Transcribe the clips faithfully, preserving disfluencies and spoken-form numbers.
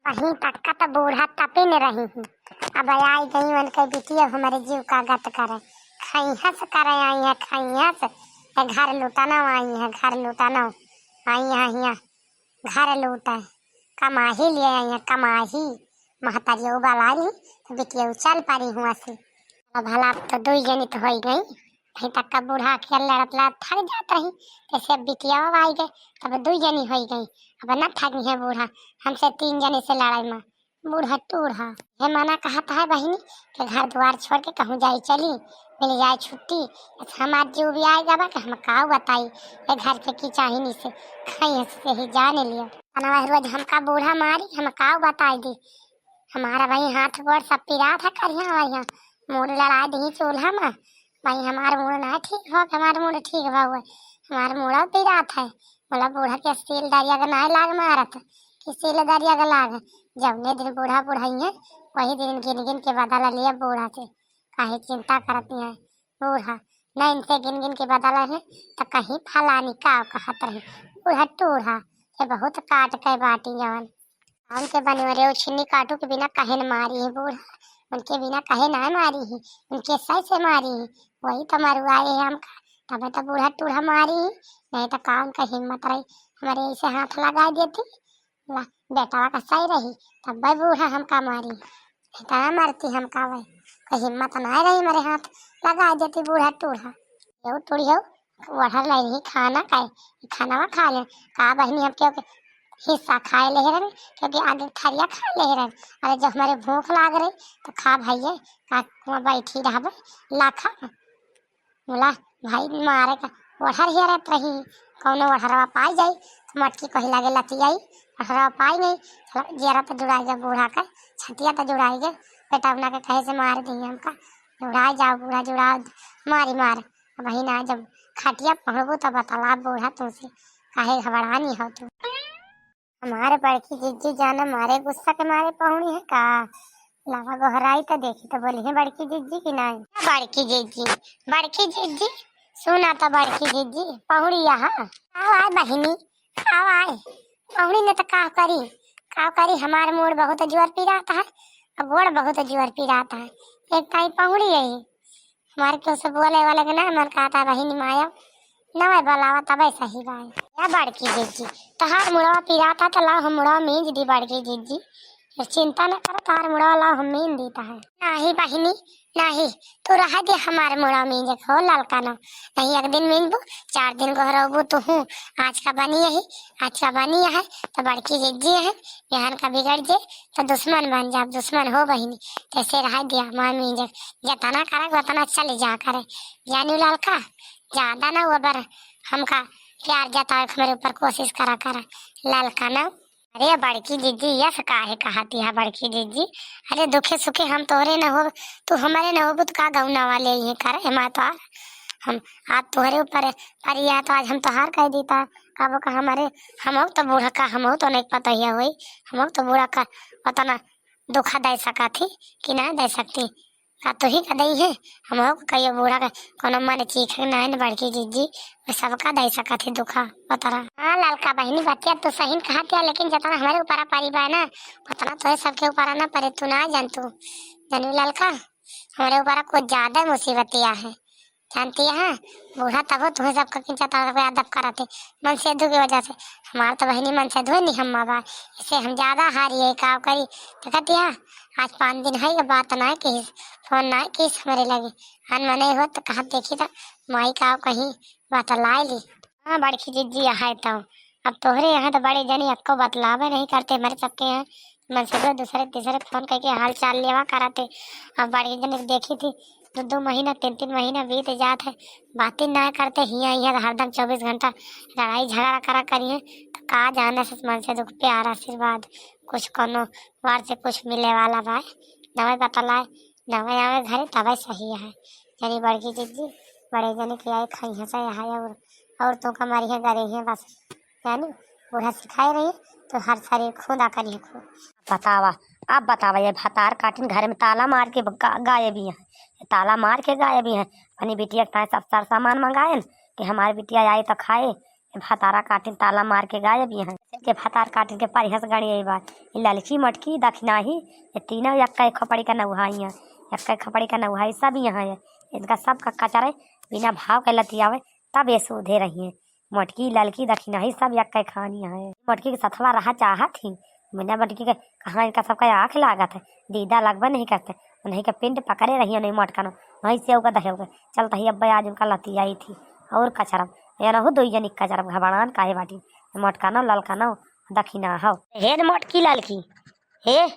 वहीं तक का तो बूढ़ा तपे न रही ही। अब आई गई उनके बिटिया, हमारे जीव का गत करे। खैहस करे आई है, खैहस। ये घर लुटाना आई है, घर लुटाना आई है, हियाँ घर लूटे। कमाही लिए आई है, कमाही। महतारियो बला ली, तो बिटिया चल पड़ी हुआ से। अब भला अब तो दुई जनी तो होई गई। अभी तक का बूढ़ा के लड़त लड़त थक जात रही, जैसे अब बिटिया आई गए, तब दुई जनी होई गई। अब न थकी है बूढ़ा, हमसे तीन जनी से लड़ाई में। बूढ़ा टूढ़ा, हे मना कहत है बहिनी कि घर द्वार छोड़ के कहूँ जाई चली, मिल जाए छुट्टी। अच्छा, हमार जीव भी आए जाबा कि हम काऊ बताई, ये घर के की चाहिनी से, खैहस से ही जाने लियो। अनवा रोज हमका बूढ़ा मारी, हम काऊ बताई दी। हमारा भाई हाथ गोड़ सब पिरात है, करिया वरिया, मूड़ लड़ाई दी चूल्हा में। भाई हमार मूड़ ना ठीक हो, हमार मूड़ ठीक हुआ हुआ, हमार मूड़ा पिरात है। बोला बूढ़ा के सील दरिया के नाय लाग मारत, कि सील दरिया के लाग। जौने दिन बूढ़ा बुढ़ाई है, वही दिन गिन गिन के बदला लिया बूढ़ा से। काहे चिंता करती है बूढ़ा, न इनसे गिन गिन के बदला है, तो कहीं फलानी का कहत रही। बूढ़ा टूढ़ा, ये बहुत काट के बाटी जवन। उनके बनवरे उछिन्नी काटू के बिना कहे न मारी है बूढ़ा, उनके बिना कहे ना मारी है, उनके सही से मारी है, वही तो मरुआए है हमका, तबे तो बूढ़ा टूढ़ा मारी है, नहीं तो का उनका हिम्मत रही हमारे ऐसे हाथ लगा देती। ला, बेटवा का सही रही, तब बूढ़ा हमका मारी, इतना मरती हमका वही, कोई हिम्मत ना रही हमारे हाथ लगा देती बूढ़ा टूढ़ा। यो टूढ़ी हो, ओढ़ल नहीं रही खाना का, ई खानवा खा ले। का बहिनी, हम क्योंकि हिस्सा खाए ले रहन, क्योंकि आगे थरिया खा ले रहन। अरे जब हमारे भूख लाग रही तो खा भैया, का वहाँ बैठी रहबे, ला खा। बोला भाई मारे का ओढ़र हेरत रही, कौनो ओढ़रवा पाई जाई तो मटकी कही लागे लतियाई, ओढ़रवा पाई नहीं। चलो जेरा तो जुड़ाई गए बूढ़ा का, छतिया तो जुड़ाई गए, बेटा उन्हा के कहे से मार दी हमका, जुड़ाई जाओ बूढ़ा जुड़ाओ, मारी मार। अब वही ना जब खटिया पहुँचबू तब बतला बूढ़ा तुमसे, काहे घबरानी हो तू। हमारे बड़की जिज्जी जाना मारे गुस्सा के मारे पहुँची है का? लावा गोहराई तो देखी तो बोली है बड़की जिज्जी की नहीं। बड़की जिज्जी, बड़की जिज्जी, सुना तो बड़की जिज्जी, पहुँची यहाँ। आओ आए बहिनी, आओ आए। पहुँची न तो का करी, का करी, हमार मूड़ बहुत जोर पिरात है, अब गोड़ बहुत जोर पिरात है। एक ताई पहुँची यही हमारे केहू से बोले वाले के ना मन कहता बहिनी माया, नवे बोलावा तबे सही बाई। या बड़की जिज्जी, तहार मुड़वा पिराता तो लाओ हम मुड़वा मींज दी बड़की जिज्जी। ये चिंता न करो, तहार मुड़वा लाओ हम मींज दीता है। नाही बहिनी, नाही, तू रह दे हमारे मुड़वा मींज के हो ललका ना। नहीं एक दिन मींजबू, चार दिन गोहरबू तू हूँ। आज का बनी यही, आज का बनी है तो बड़की जिज्जी है, बिहान का बिगड़ जे तो दुश्मन बन जा, दुश्मन हो बहिनी। तैसे रह दिया मामी जब जतना करे उतना चल जा करे। जानी ललका, ज्यादा ना वो बर हमका प्यार जतावे के हमरे ऊपर कोशिश करा करा ललका ना। अरे बड़की जिज्जी, यस काहे कहती है बड़की जिज्जी? अरे दुखे सुखे हम तोहरे न हो, तू हमरे न होबू तो का गौना वाले ये करे हमार तोहार। हम आज तोहरे ऊपर परिया तो आज हम तोहार कह दीता। कबो का हमारे, हमहू तो बूढ़ा का, हमहू तो नहीं पता ही होई, हमहू तो बूढ़ा का उतना दुखा दे सका थी कि ना दे सकती। का तू ही का दई है? हमहू को कहियो बूढ़ा का कोनो मन चीख ना है न बड़की जिज्जी, वो सबका दे सका थी दुखा उतरा। हाँ ललका बहिनी, बतिया तू सही कहा थी, लेकिन जितना हमारे ऊपर परी बा ना, उतना तो है सबके ऊपर ना परे, तू ना जान तू। जानू ललका, हमारे ऊपर कुछ ज्यादा मुसीबतिया है। जानती है, बूढ़ा तबो तुम्हें सबका किंचा तार पे अदब कराते, मनसेधु की वजह से। हमार तो बहिनी मनसेधु निहम्मा बा, इसे हम ज्यादा हारी है, का करी? देखत या, आज पाँच दिन है, ये बात ना किस, फोन ना किस हमरे लगे। अन मने हो तो कहा देखी तो माई का कहीं बात लाई ली। हाँ, बड़की जिज्जी यहाँ तो, अब तोहरे यहाँ तो बड़े जनी अक्को बतलावे नहीं करते, हमारे सबके यहाँ मनसेधु दूसरे तीसरे फोन करके हाल चाल लेवा कराते। अब बड़की जनी देखी थी, दो दो महीना, तीन तीन महीना बीत जात है, बातें ना करते, हियाँ हियाँ तो हरदम चौबीस घंटा लड़ाई झगड़ा करा करी है। तो का जाने से मनसेधु के प्यार आशीर्वाद, कुछ कोनो वार से कुछ मिले वाला बा, नवे बतलाए, नवे आवे घरे तबे सही है। जनी बड़की जिज्जी, बड़े जनी के आई खाई हंसा है और, और तो कमारी है गरे है बस। जानी, बूढ़ा सिखाए रही, तो हर सारी खुदा करी है खूब। बतावा, अब बतावा, ये भतार काटिन घर में ताला मार के गा-, गायब ही है। ताला मार के गायब ही है। अपनी बिटिया के ताईं सब सर सामान मंगाएन कि हमारी बिटिया आई तो खाए, ये भतारा काटिन ताला मार के गायब यहाँ। के भतार काटिन के परिहस गड़ी आई बा। ये ललकी मोटकी दखिनाही, ये तीनों यक्का खपड़ी का नौहाई है, यक्का खपड़ी का नौहाई सब यहाँ है। इनका सब का कचरे बिना भाव के लतियावे, तब ये सूधे रही है। मोटकी ललकी दखिनाही सब यक्का खानी है। मोटकी के सथवा रहा चाहत ही, बिना मोटकी के कहाँ इनका सबका आँख लागत है, दीदा लगबे नहीं करते। उन्हीं के पिंड पकड़े रही, उन्हीं मोटका न, वहीं से ओका दहे ओके चलता ही। अब्बे आज उनका लतियाई थी और कचरब, या ना हो दुई जनी कचरब, घबड़ान काहे बाटी, मोटका न, ललका न, दखिना हो। हे न मोटकी ललकी, हे,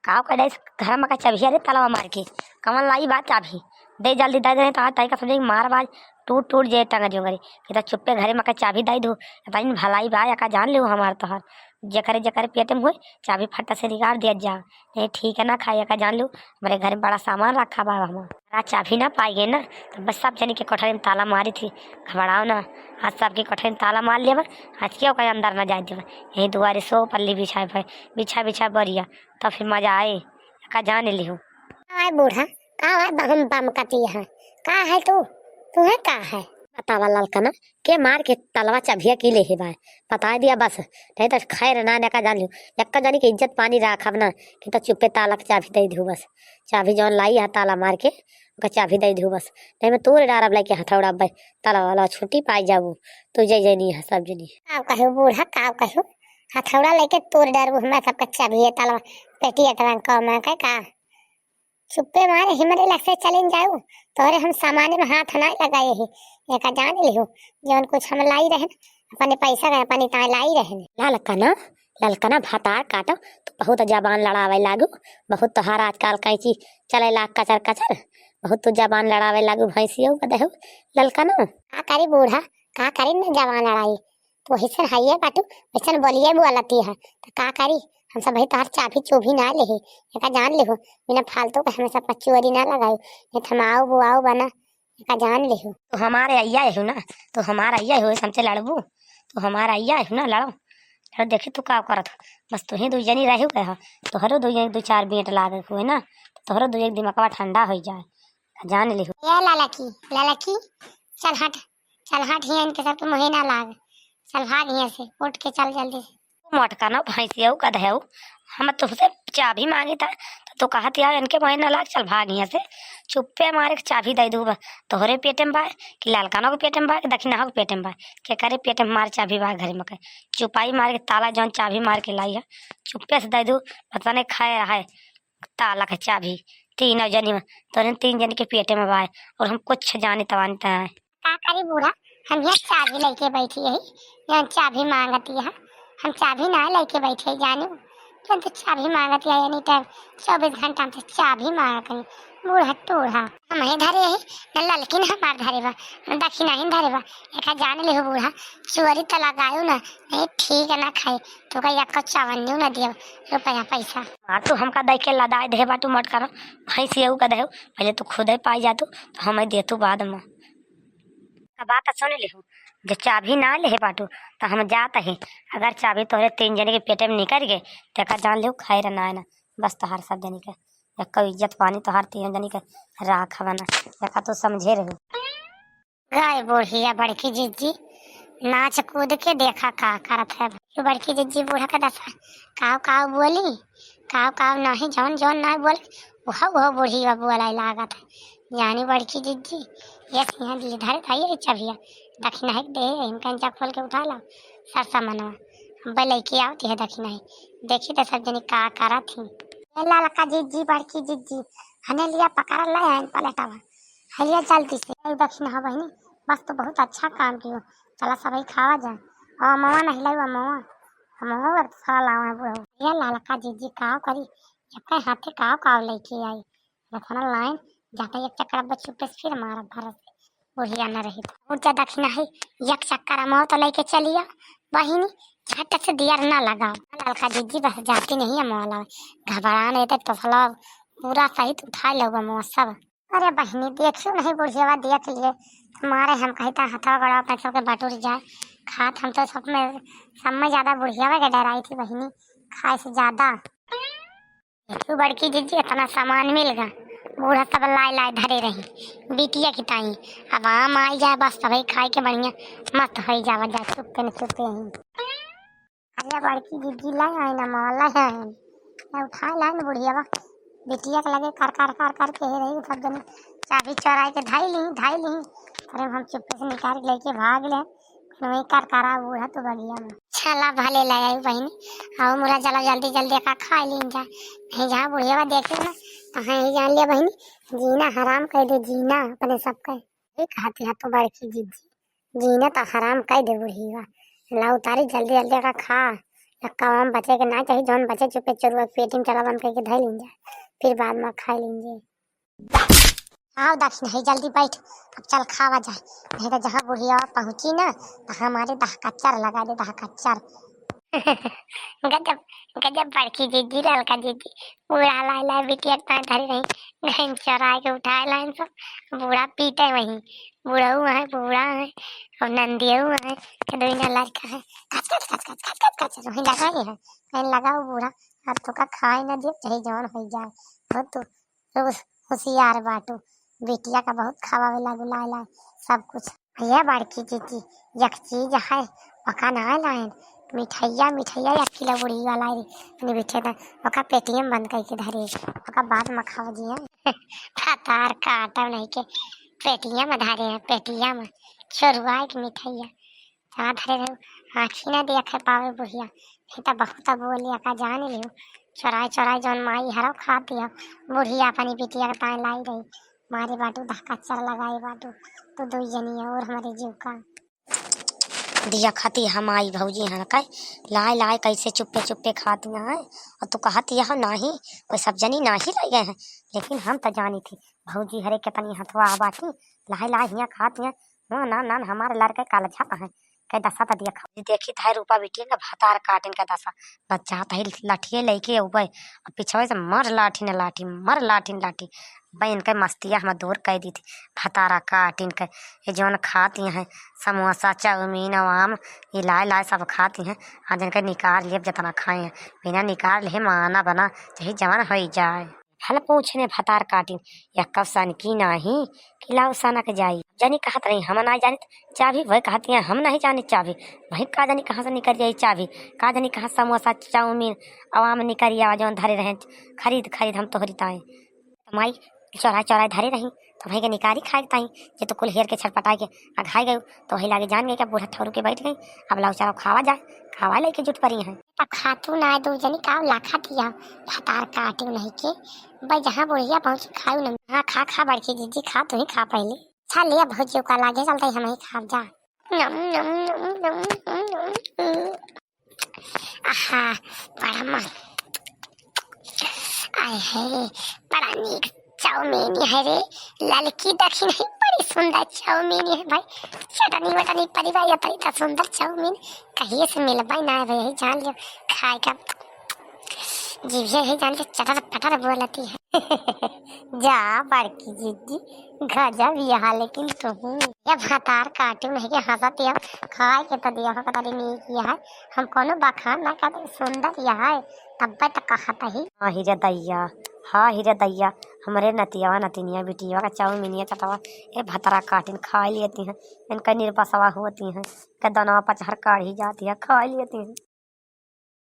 काव कइ डाइस घर मा का चाभी, अरे तलवा मार के, कवन लाई बा चाभी, दे जल्दी दे दे, तो आज ताई का समझे मार बाज, टूट टूट जे टंग दियो गरी, कि तो चुप्पे घरे मा का चाभी दे दू, ताई भलाई बा, या का जान लियो हमार तोहर, जेकरे जेकरे पेट में होई, चाभी फट्टा से निकाल दिया जा, नहीं ठीक है ना खाए, या का जान लियो, हमारे घर में बड़ा सामान रखा बा हमार, आज चाभी ना पाई गई ना, तो बस सब जनी के कोठरी में ताला मारी थी, घबराओ ना, आज सबके कोठरी में ताला मार लिया बा, आज केहू का अंदर ना जाए देवा, यही दुआरे सो पल्ली बिछाए पे, बिछा बिछा बरिया, तब फिर मजा आए, का जान लिहू। आय बूढ़ा, का आय बम बम कती है? का है तू? तू है का है? बतावा ललकना, के मार के तलवा चभिया की ले हे बाय? बता दिया बस, नहीं तो खैर ना, ना का जान लिहू। यक्का जानी के इज्जत पानी राखब ना, कि तो चुप्पे ताला के चाभी दे दिहू बस। चाभी जौन लाई है ताला मार के, ओका चाभी दे दिहू बस। नहीं मैं तोरे डारब लेके हथौड़ा बे, ताला वाला छुट्टी पाई जाबू। तू जय जय नहीं है सब जनी। काव कहू बूढ़ा, काव कहू? हथौड़ा लेके तोड़ डरबू, हमारे सबका चाभी है ताला, पेटी अटरंग का मैं कह का? चुप्पे मारे हिमरे लग से चलिन जाऊ, तोहरे हम सामाने में हाथ ना लगाए ही। एका जान लिहू, जौन कुछ हम लाई रहन, अपने पैसा का अपने ताए लाई रहन। ललकना, ललकना भतार काटो, तू बहुत जबान लड़ावे लागू, बहुत तोहार आजकल कैंची चले लाग कचर कचर, बहुत तू जबान लड़ावे लागू भैंसियो बदहू। ललकना, का करी बूढ़ा, का करी न जबान लड़ाई, तू वैसन हइये बाटू, वैसन बोलिए बोलती है, तो का करी? हम सब भाई तोहर चाभी चोभी ना लेही, एका जान लिहू, बिना फालतू के हमें सब पर चोरी ना लगाई, ये थमाऊ बुआऊ बना, एका जान लिहू। तो हमारे अइया हो ना, तो हमारा अइया हो, हमसे लड़बू, तो हमारा अइया हो ना, लड़ो, लड़ो, देखी तू का करत हो, बस तू ही दू जनी रहू गए हो, तोहरो दू जनी दू चार बेंट लागे हुए ना, तो तोहरो दू एक दिमागवा ठंडा हो जाए। जान लिहू। ए ललकी, ललकी, चल हट, चल हट, हियाँ इनके सबके मुँहे ना लाग। चल भाग हियाँ से, उठ के चल जल्दी से। मोटका ना भैंसिया गधेऊ, हम तुहसे चाभी मांगी था, तो तू कहत या इनके मुँहे ना लाग, चल भाग हियाँ से। चुप्पे मारे के चाभी दे दू, तोहरे पेटे में बा, कि ललकनो के पेटे में बा, कि दखिनहो के पेटे में बा, केकरे पेटे में मार चाभी बा घर में के। चुपाई मार के ताला जौन चाभी मार के लाई है, चुप्पे से दे दू, पता नहीं खाए रहा है। ताला के चाभी तीनों जनी में, तोरे तीन जनी के पेटे में बाय, और हम कुछ जानी तवानी तय। का करी बूढ़ा, हम यहाँ चाभी लेके बैठी है, यहाँ चाभी मांगती है, हम चाभी ना लेके बैठे जानी, क्यों तो चाभी मांगती है एनी टाइम, चौबीस घंटा में तो चाभी मांगा करी, बूढ़ा टूढ़ा। हम ही धरे है, न ललकी न हमार धरे बा, न दखिना ही धरे बा, एका जान ले हो बूढ़ा, चोरी तो लगायो ना, नहीं ठीक है ना खाए, तो का यक्का चवन्नियो ना दियो, रुपया पैसा। मार तू हमका दे के लदाए दे बाटू मटकारा, भैंस ये का दे, पहले तू खुदे पाई जा तू, तो हमें दे तू बाद में। अब बात सुन लिहू, जे चाभी ना ले बाटू, तो हम जात ही, अगर चाभी तोहरे तीन जने के पेटे में निकल गए, तो का जान लिहू खैर ना है ना, बस तोहार सब जनी के, एक इज्जत पानी तोहार तीन जनी के राख बना, एक तू समझे रहू। गए बुढ़िया बड़की जिज्जी, नाच कूद के देखा का करत है। यू बड़की जिज्जी बूढ़ा का दशा, काव काव बोली, काव काव नहीं, जौन जौन नहीं बोले, वह वह बुढ़िया बोलाई लागत है। जानी बड़की जिज्जी, ये सिंह दी धर खाइए चबिया, दखिना है दे, इनका इंचा खोल के उठा ला, सरसा मनवा, अब लेके आवती है दखिना है, देखी तो सब जनी का करत ही। ए ललका जिज्जी, बड़की जिज्जी, हने लिया पकड़ ले आइन पलटवा। हलिया जल्दी से। ए दखिनहा बहिनी, बस तू बहुत अच्छा काम कियो। चला सबही खावा जा। ओ मवा नहीं लाई, ओ मवा। मवा अब साला लावा है बुढ़ऊ। ए ललका जिज्जी काव करी, एके हाथे काव काव लेके आई। रखना लाइन, जाता एक चक्कर अब चुप्पे से फिर मारब भरत से। बुढ़िया न रही तो। और जा दखिनहा है, एक चक्कर मवा तो लेके चलिया। बहिनी, झट से दियर ना लगाओ। ललका जिज्जी बस जाती नहीं है मवा लावे। घबरा नहीं तो तसला पूरा सहित उठा लो मवा सब। अरे बहिनी, देखियो नहीं बुढ़ियावा देख लिए, मारे हम कही ता हथवा गोड़वा अपने सबके बटुर जाए। खात हम तो सब में, सब में ज्यादा बुढ़ियावा के डराई थी बहिनी, खाए से ज्यादा। देखियो बड़की जिज्जी, इतना सामान मिल गा, बूढ़ा सब लाए लाए धरे रही बिटिया की ताई। अब आम आई जाए बस, तबही खाए के बढ़िया मस्त होई जावा जाए, चुप्पे न चुप्पे ही। अरे बड़की दीदी लाई आई ना, माँ लाई आई। मैं उठाए लाई ना बुढ़िया बा, बिटिया के लगे कर कर कर कर के रही सब जनी। चाबी चोराए के धाई ली, धाई ली। अरे हम चुप्पे से निकाल के लेके भाग ले। वही कर करा बूढ़ा तो बगिया में। चला भले ले आई बहिनी, आओ मुरा चला जल्दी जल्दी का खा लीन जा। नहीं जहाँ बुढ़िया बा देखे ना, तो हाँ ही जान लिया बहिनी, जीना हराम कर दे जीना अपने सबके। ये कहती है तो बड़की दीदी, जीना तो हराम कर दे बुढ़िया। ला उतारी जल्दी जल्दी का खा, या कवाम बचे के ना चाही, जौन बचे चुपे चोरुआ पेटी में चला बंद करके धर लीन जा, फिर बाद में खा लीन जा। आओ दक्षिण है, जल्दी बैठ, अब चल खावा जाए, नहीं तो जहाँ बुढ़िया पहुँची ना, तो हमारे दह कच्चर लगा दे, दह कच्चर। गजब, गजब बड़की जीजी, ललका जीजी, बूढ़ा लाई लाई बिटिया के पाँव धरी रही, गहन चोराए के उठाए लाइन सब, बूढ़ा पीटे वहीं, बूढ़ऊ है, बूढ़ा है, और नंदियऊ है, के दुइना लड़का है, कच कच कच कच कच कच कच, वहीं लगा ही है, कहीं लगाओ बूढ़ा, अब तो का खाए ना दे, चाहे जौन हो जाए, हो तो तो होशियार बाटू, बिटिया का बहुत खवावे लागू लाए लाए सब कुछ। ये बड़की जीजी, एक चीज है, ओका ना लाइन, मिठाइया, मिठाइया एक किलो बुढ़िया लाई रही, अपने बिटिया का, ओका पेटिया में बंद करके धरे, ओका बाद में खावा जिया। भतार काटब नहीं के, पेटिया में धरे हैं, पेटिया में, चोरुआ के मिठाइया। जहाँ धरे रहो, आँखी ना देखे पावे बुढ़िया, नहीं तो बहुत बोलिया का जान लियो। चोराए चोराए जौन माई हरो खा दिया, बुढ़िया अपनी बिटिया के ताए लाई रही। मारे बाटू दह कच्चर लगाए बाटू, तो दुई जनी और हमारे जीव का। दिया खाती हम आई भौजी हन कह, लाए लाए कैसे चुप्पे चुप्पे खाती हैं, और तू कहती यह नाही, कोई सब जनी नाही लाई गए हैं, लेकिन हम तो जानी थी भौजी हरे कितनी हथवा बाटी, लाए लाए हियाँ खाती हैं, हाँ, ना, ना, हमारे लड़के कालजा कहाँ है? कह दसा त देखा। देखी त है रूपा बिटिया का भतार काटिन का दसा। बच्चा त है लठिए लेके उबे। अब पिछवे से मर लाठी न लाठी, मर लाठी न लाठी। बे इनके मस्तिया हम दूर कह दी थी। भतारा काटिन के। ये जौन खाती हैं, समोसा, चाउमीन, आम, ये लाए लाए सब खाती हैं। आज इनके निकार लिए, जितना खाए हैं। बिना निकार लिए माना बना, चाहे जवन होई जाए। हल पूछने भतार काटिन, या कब सन की नाही, कि लाओ सनक जाई। जनी कहत रही, "हम ना जानित चाभी," वह कहत हैं, "हम नहीं जानित चाभी।" वही का जनी कहाँ से निकल जाई चाभी, का जनी कहाँ समोसा, चाउमीन, आम निकल आवा, जौन धरे रहे, खरीद, खरीद हम तोहरी ताई। तो माई चोराए, चोराए धरे रही, तो वही के निकारी खाए ताई, जे तो कुल हेर के छटपटाए के अघाई गयो, तो वही लागे जान गई कि बूढ़ा ठौरू के बैठ गई, अब लाओ चलो खावा जाए, खावा लेके जुट पड़ी हैं। तब खातू ना दू जनी का लाखा दिया, भतार काटू नहीं के, भाई जहाँ बुढ़िया पहुँच खाऊ नहीं। हाँ खा, खा बड़की जीजी खा, तू ही खा पहले। अच्छा लिया भौजी का लागे चलते हम ही खाब जा। नम, नम, नम, नम, नम, नम। आहा, बड़ा मन। आय है, बड़ा नीक चाउमीन है रे, ललकी दखी नहीं, बड़ी सुंदर चाउमीन है भाई। चटनी वटनी परिवार या तरीका सुंदर चाउमीन कहिए से मिलबे ना है भाई, जान लियो खाए का जीभिया है जान के चटर पटर बोलती है। जा बड़की जीजी, गजब यहा लेकिन तुहू। ये भतार काटू नहीं के हंसत है, खाए के तो दिया हो, पता नहीं नीक यहा। हम कोनो बखान ना करते, सुंदर यहा है, तब्बे तो कहत ही। हाँ ही रे दैया, हाँ ही रे दैया, हमरे नतियावा नतिनिया बिटियावा का चाउमीनिया चटवा, ए भतरा काटिन खाई लेती हैं, इनका निर्बसवा होती हैं, के दनवा पचहर काढ़ी जाती है, खाई लेती हैं।